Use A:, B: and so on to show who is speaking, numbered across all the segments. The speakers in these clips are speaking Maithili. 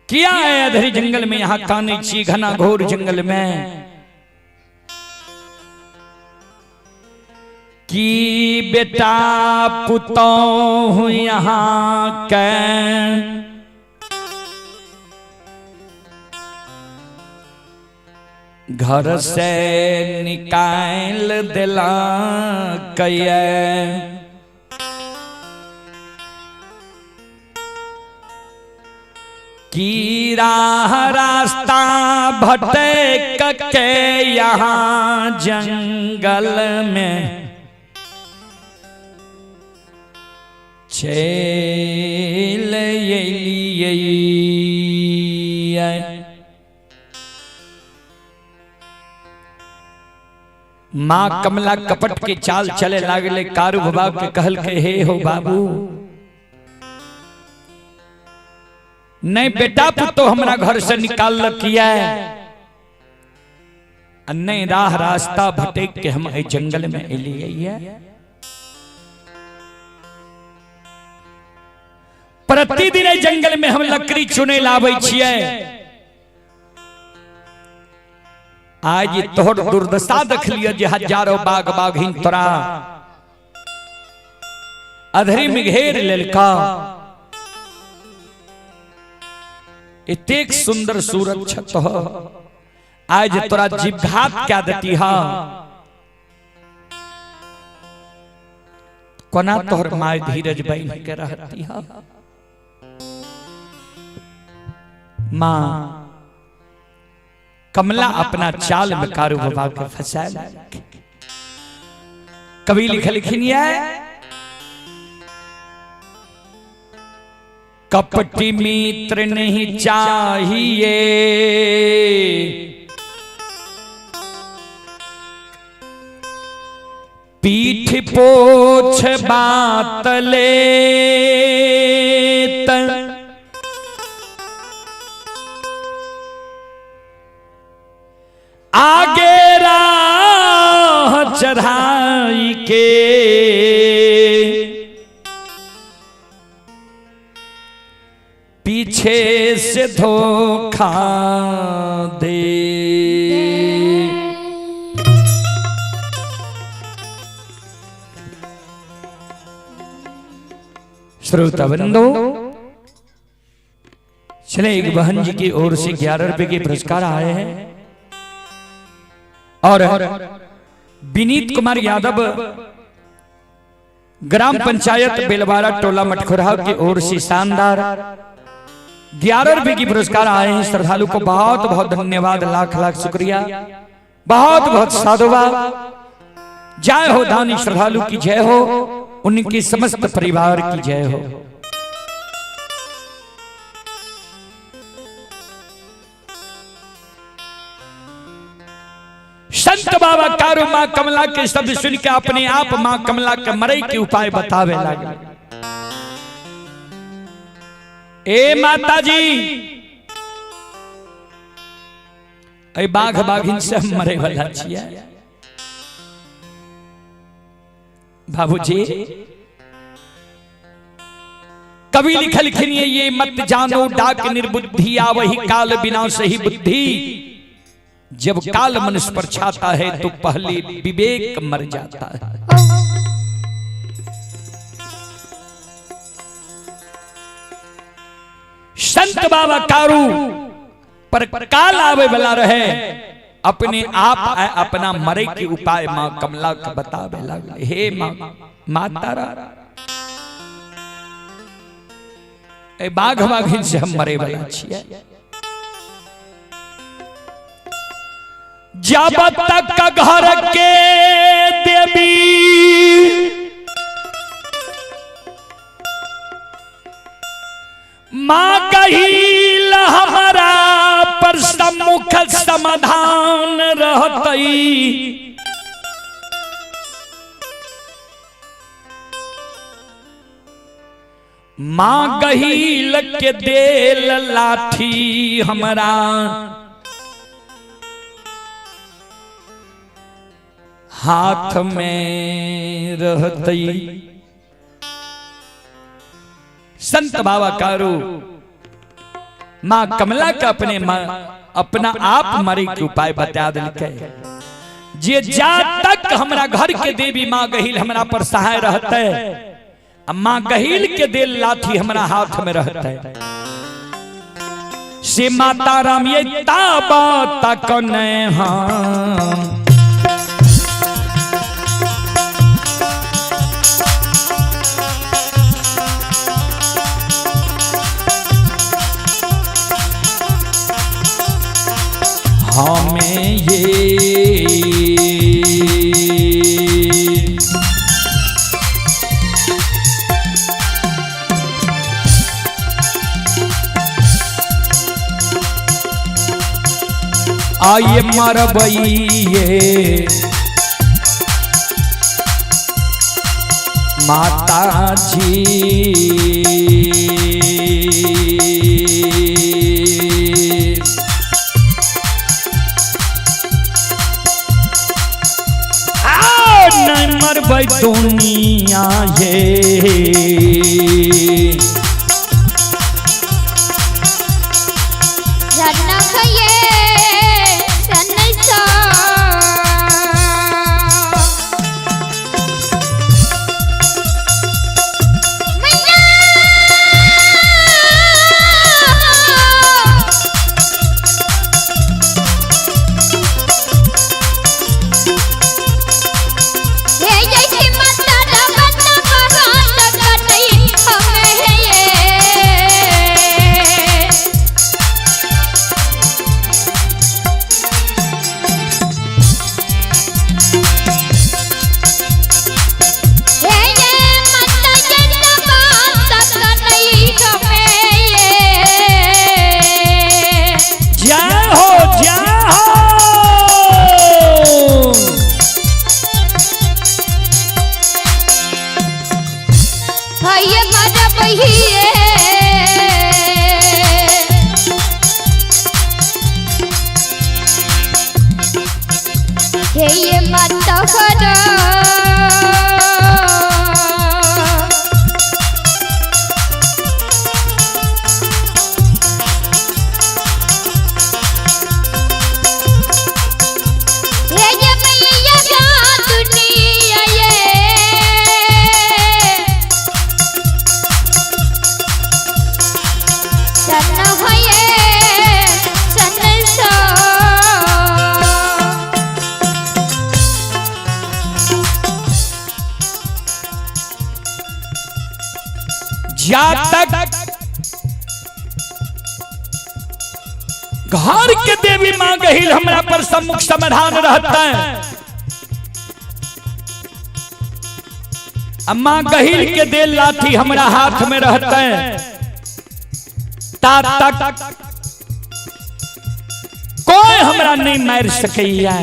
A: किया है अधरी जंगल में यहाँ कानै छी घना घोर जंगल में की बेटा पुतोह यहाँ के घर से निकाल दिला कये की राह रास्ता भटक के यहाँ जंगल में चल एलियै। माँ कमला कपट के चाल चले लागले कारू बाबा के कहल के हे हो बाबू नहीं बेटा पुतो हमरा घर से निकाल किया नहीं राह रास्ता भटक के हम एहि जंगल में एलियै। प्रतिदिन एहि जंगल में हम लकड़ी चुने लाबै छियै। आज तोहर दुर्दशा देखलियै जे हजारों बाघ बाघिन तोरा अधरी में घेर लेलका। एतेक सुंदर सूरत छत हो आज तोरा जीवघात क्या देती हा कोना तोहर my धीरज बन के रहती हा। माँ कमला अपना चाल में कारू बाबा के फंसा। कवि लिखलखिन है कपटी मित्र नहीं चाहिए पीठ पोछ बात ले आगे राह चढ़ाई के पीछे से धोखा दे। श्रोता बंधु चले एक बहन जी की ओर से 11 रुपए के पुरस्कार आए हैं और विनीत कुमार यादव ग्राम पंचायत बेलवारा टोला मटखुरा की ओर से शानदार 11 रुपए की पुरस्कार आए हैं। श्रद्धालु को बहुत बहुत धन्यवाद, लाख लाख शुक्रिया, बहुत बहुत साधुवाद। जय हो दानी श्रद्धालु की जय हो, उनके समस्त परिवार की जय हो। संत बाबा कारू मां कमला के शब्द सुन के अपने आप मां कमला के मरे के उपाय बतावे लगे। ए माता जी ए बाघ बाघिन से हम मरे वाला छियै। बाबूजी कवि लिखलखिन ये मत जानो डाक निर्बुद्धि आवही काल बिना सही बुद्धि। जब काल मनुष्य पर छाता है तो पहले विवेक मर जाता है। संत बाबा कारू पर काल आवे वाला रहे अपने आप अपना मरे के उपाय मां कमला के बतावे लगे। हे मां माता ए बाघ बाघिन से हम मरे वाला छियै। जब तक घर के देवी मां कही हमारा पर सम्मुख समाधान रहतई मां गहील के देल लाठी हमरा हाथ में रहतई। संत बाबा कारू माँ कमला के अपने अपना आप मरे के उपाय बता दिलकै। जे जा तक हमरा घर के देवी माँ गहिल हमरा पर सहाय रहते, आ माँ गहिल के देल लाठी हमरा हाथ में रहते, से माता राम ये ताबा तक हम। हमें ये आइए मरबइये माता जी। नहीं मरबै दुनिया ये। जा तक घर के देवी मां गहिल हमरा पर सम्मुख समाधान रहता है, अम्मा गहिल के देल लाठी हमरा हाथ में रहता है, ता तक कोई हमरा नहीं मार सकैया।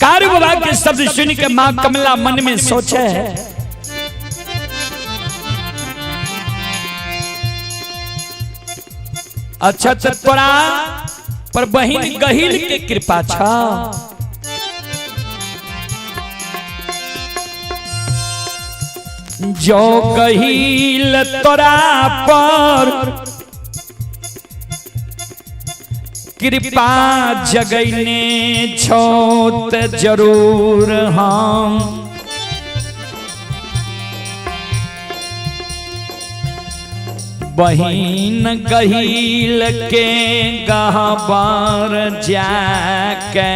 A: कारू बाबा के शब्द सुन के माँ कमला मन में सोचे, अच्छा तो तोरा पर बहिन गहिल के कृपा छा, जो गहिल तोरा पर कृपा जगैने छो त जरूर हम बहिन गहिल के गहबर जाके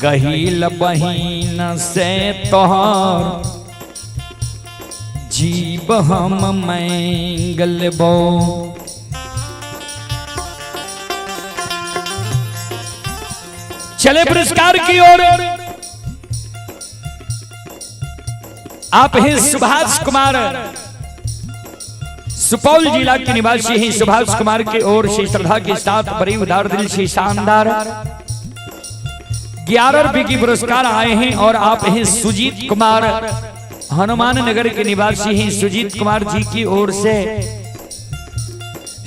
A: गहिल बहिन से तोहर जीव हम मांग लेबो। चले पुरस्कार की ओर। आप हैं सुभाष कुमार, सुपौल जिला के निवासी हैं। सुभाष कुमार की ओर से श्रद्धा के साथ बड़ी उदार दिल से शानदार 11 रुपए की पुरस्कार आए हैं। और आप हैं सुजीत कुमार, हनुमान नगर के निवासी हैं। सुजीत कुमार जी की ओर से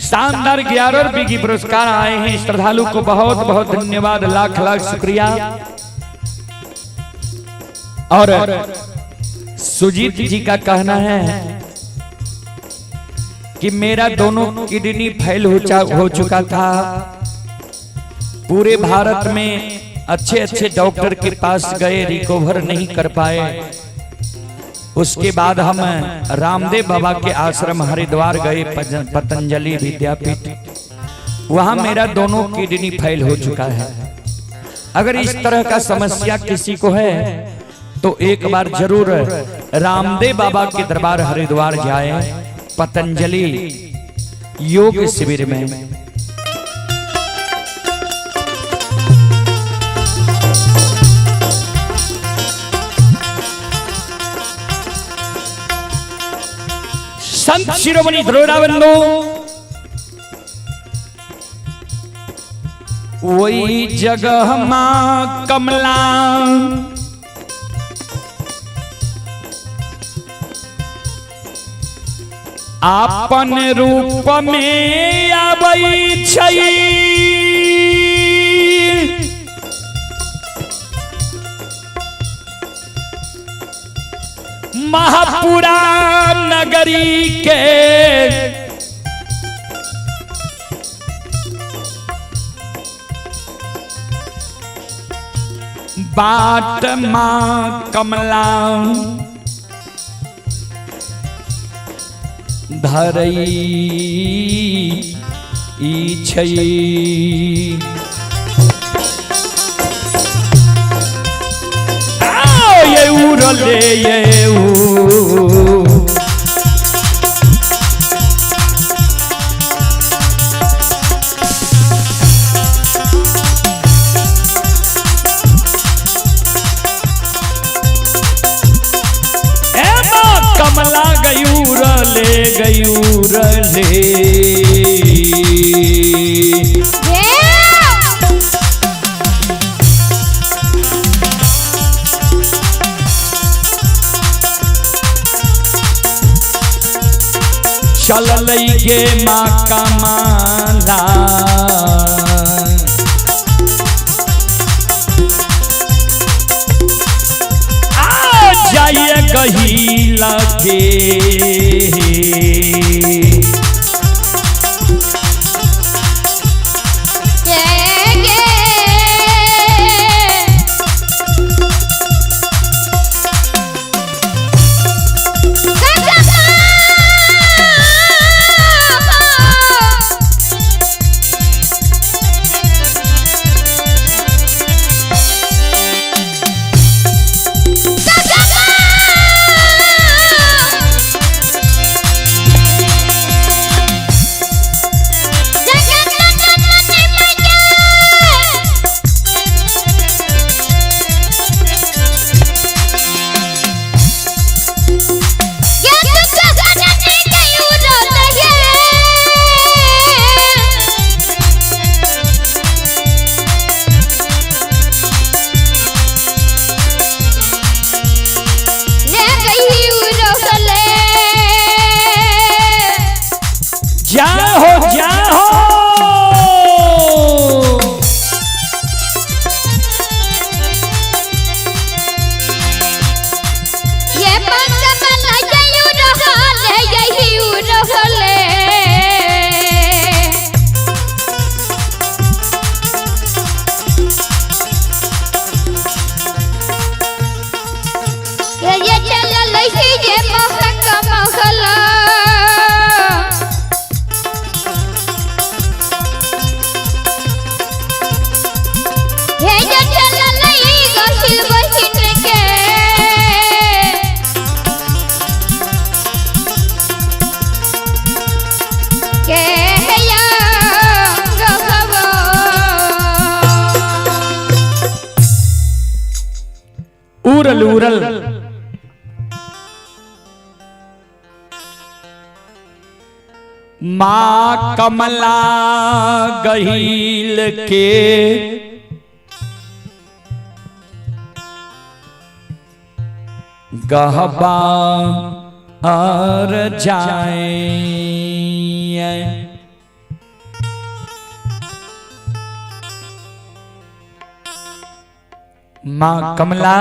A: शानदार 11 रुपए की पुरस्कार आए हैं। श्रद्धालु को बहुत बहुत धन्यवाद, लाख लाख शुक्रिया। और सुजीत जी का कहना है कि मेरा दोनों किडनी फेल हो चुका था। पूरे भारत में अच्छे अच्छे डॉक्टर के पास गए, रिकवर नहीं कर पाए। उसके बाद हम रामदेव बाबा के आश्रम हरिद्वार गए, पतंजलि विद्यापीठ, वहां मेरा दोनों किडनी फेल हो चुका है। अगर इस तरह का समस्या किसी को है तो एक बार जरूर रामदेव बाबा के दरबार हरिद्वार जाए, पतंजलि योग शिविर में। संत शिरोमणि द्रोणाबंधु वही जगह मां कमला आपन रूप में आबै छै। महापुरा नगरी के बाट मां कमला धरई ई छै। आओ ये उड़ले ये उ। ए मां कमला गयूर ले गयूर ले। चल गे माँ कमला आ जाइए कही लगे। जा हो जा हो।
B: ये पंचमला यही रहले यही रहले। ये चलल ये महक महला। हे जे चलल गहिल बहिन के के या गहवा।
A: उरल उरल माँ कमला गहील के गहबा और जाए। माँ कमला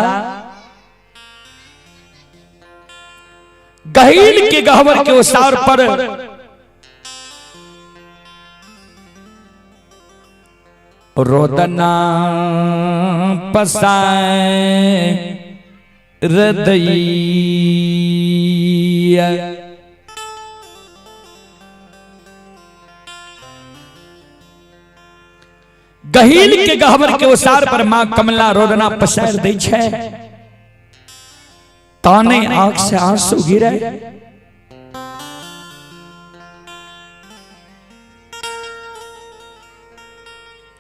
A: गहील के गहवर के ओसार पर रोदना पसाए हृदय। गहील के गहवर के ओसार पर मां कमला रोदना पसार दै छै, ताने आंख से आंसू गिरे।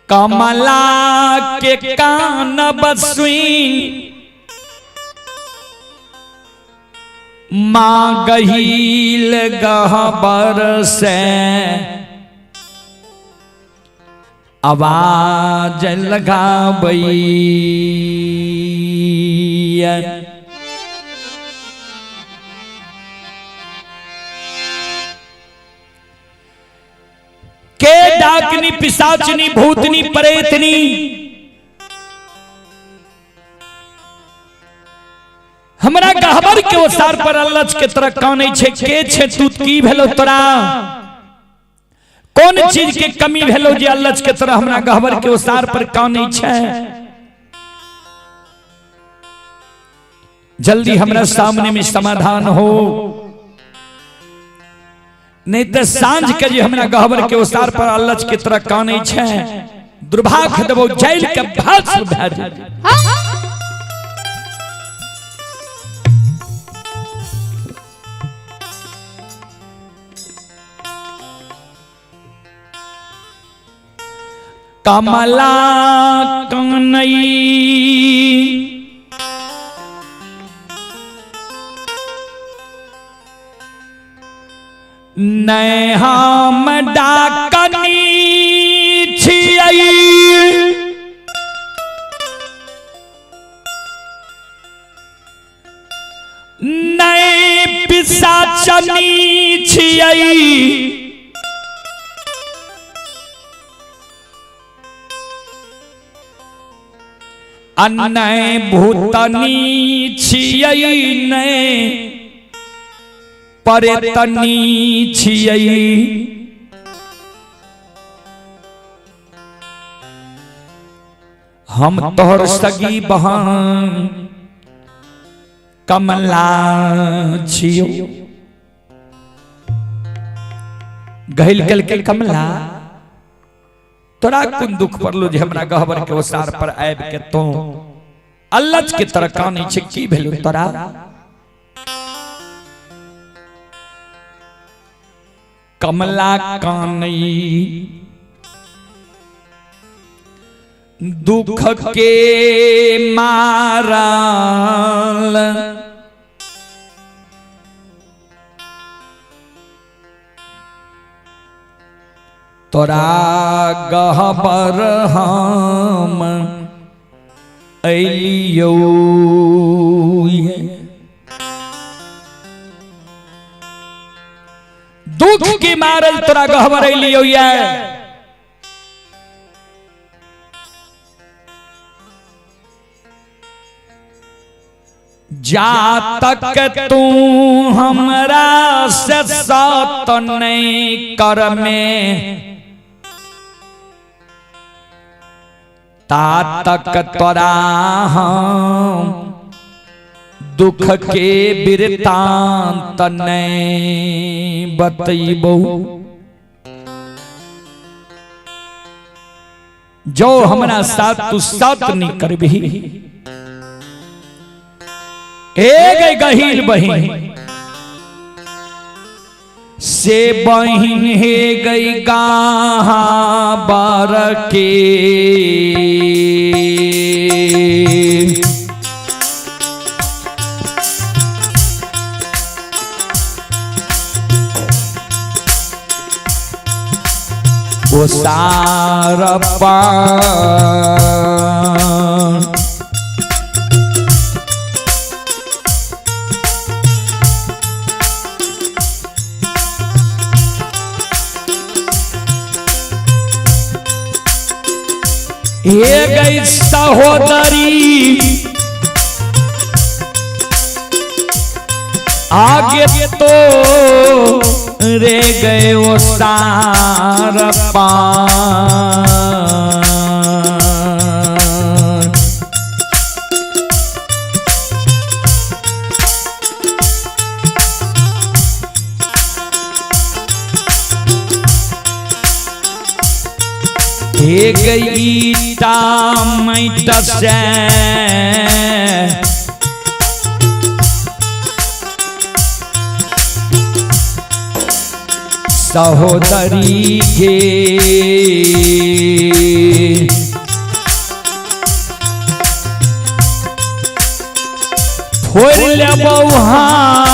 A: कमला के कान बसुई मां गहील गहबर से आवाज लगाबई। के डाकनी पिशाचनी भूतनी प्रेतनी हमरा गहबर के ओसार पर अल्लच के तरह कानै छै, के छै तू, की भेलो तोरा, कौन चीज के कमी भेलो जे अल्लच के तरह हमरा गहबर के ओसार पर कानै छै? जल्दी हमरा सामने में समाधान हो, नहीं तो सांझ के जे हमरा गहबर के ओसार पर अल्लच के तरह कानै छै, दुर्भाग्य देबो जेल के भस्म भए जेतै। कमला कनई नै हम डाकनी छियै, नै पिशाचनी छियै, नै भूतनी छियै, नै परेतनी छियै। हम तोहर सगी बहन कमला छियो। गहिल कल के कमला तोरा कोन दुख पड़लो जे हमरा गहबर के ओसार पर आबि के तो अल्लच के तरह कानै छै, की भेलो तोरा? कमला कानै दुख के मारल तोरा गहबर हम अइलियौ। दुख के मारल तोरा गहबर अइलियौ। जा तक तू हमरा से सत नहीं कर में ता तक तोरा हम दुख के वृतांत नहीं बतैबो। जो हमरा साथ तू साथ नहीं करबी, ए गहील बहिन से बहिन हे गई गाहा बार के ओसार पान हे गई सहोदरी आगे तो रे गए वो सार पान। हे गई मैट से सहोदरी के फोड़ लेबौ हम।